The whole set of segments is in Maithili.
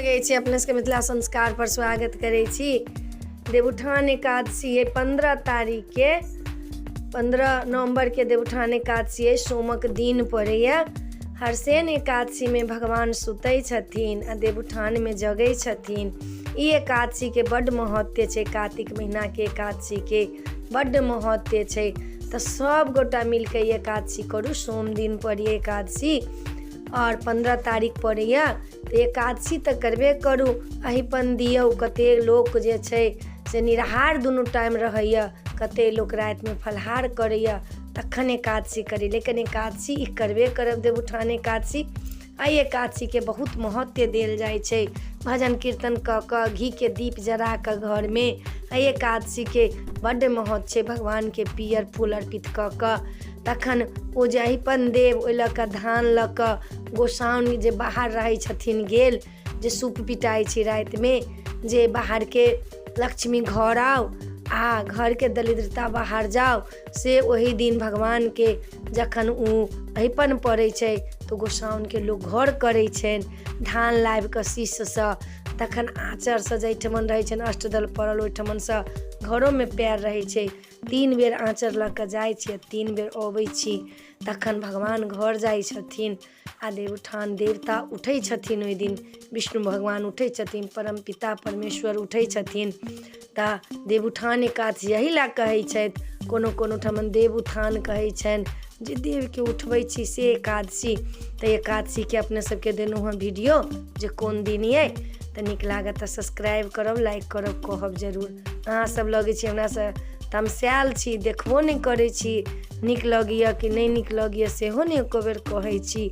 लगै छी अपने सबके मिथिला संस्कार पर स्वागत करै छी। देवउठान एकादशी है 15 तारीखके, 15 नवम्बरके देवउठान एकादशी है, सोमक दिन पड़ैए। हरसेन एकादशीमे भगवान सुतै छथिन आ देवउठानमे जगै छथिन। ई एकादशीके बड्ड महत्व छै, कार्तिक महीनाके एकादशीके बड्ड महत्व छै। तऽ सब गोटा मिलके ई एकादशी करू। सोम दिन पड़ैए एकादशी आओर 15 तारीख पड़ैए, तऽ एकादशी तऽ करबे करू। अहिपन दियौ। कतेक लोक जे छै से निराहार दुनू टाइम रहैए, कतेक लोक रातिमे फलाहार करैए तखन एकादशी करी, लेकिन एकादशी ई करबे करब देवउठान एकादशी। एहि एकादशीके बहुत महत्व देल जाइ छै। भजन कीर्तन कऽ कऽ घीके दीप जरा कऽ घरमे एहि एकादशीके बड्ड महत्व छै। भगवानके पीयर फूल अर्पित कऽ कऽ तखन ओ जे अहिपन देब, ओहि लऽ कऽ धान लऽ कऽ गोसाउनि जे बाहर रहै छथिन गेल, जे सूप पिटाइ छै रातिमे, जे बाहरके लक्ष्मी घर आउ आ घरके दरिद्रता बाहर जाउ, से ओहि दिन भगवानके जखन ओ अहिपन पड़ै छै तऽ गोसाउनिके लोक घर करै छनि धान लाबिकऽ शीशसँ, तखन आँचरसँ जाहिठमन रहै छनि अष्टदल पड़ल ओहिठमनसँ घरोमे पयर रहै छै। 3 बेर आँचर लऽ कऽ जाइ छी आ 3 बेर अबै छी, तखन भगवान घर जाइ छथिन आ देवउठान देवता उठै छथिन। ओहि दिन विष्णु भगवान उठै छथिन, परम पिता परमेश्वर उठै छथिन। तऽ देवउठान एकादशी एहि लए कहै छथि, कोनो कोनो ठमन देवउठान कहै छनि, जे देवके उठबै छी से एकादशी। तऽ एकादशीके अपने सबके देलहुँ हँ वीडियो जे कोन दिन अइ। तऽ नीक लागत तऽ सब्सक्राइब करब, लाइक करब, कहब जरूर। अहाँ सब लगै छी हमरासँ तमसायल छी, देखबो नहि करै छी, नीक लगैए कि नहि नीक लगैए सेहो नहि एको बेर कहै छी।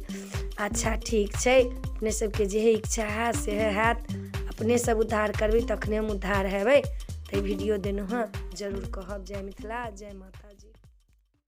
अच्छा ठीक छै, अपने सबके जेहे इच्छा हैत सेहे हैत। अपने सब उद्धार करबै तखने हम उद्धार हेबै। तऽ वीडियो देलहुँ हँ, जरूर कहब। जय मिथिला, जय माता।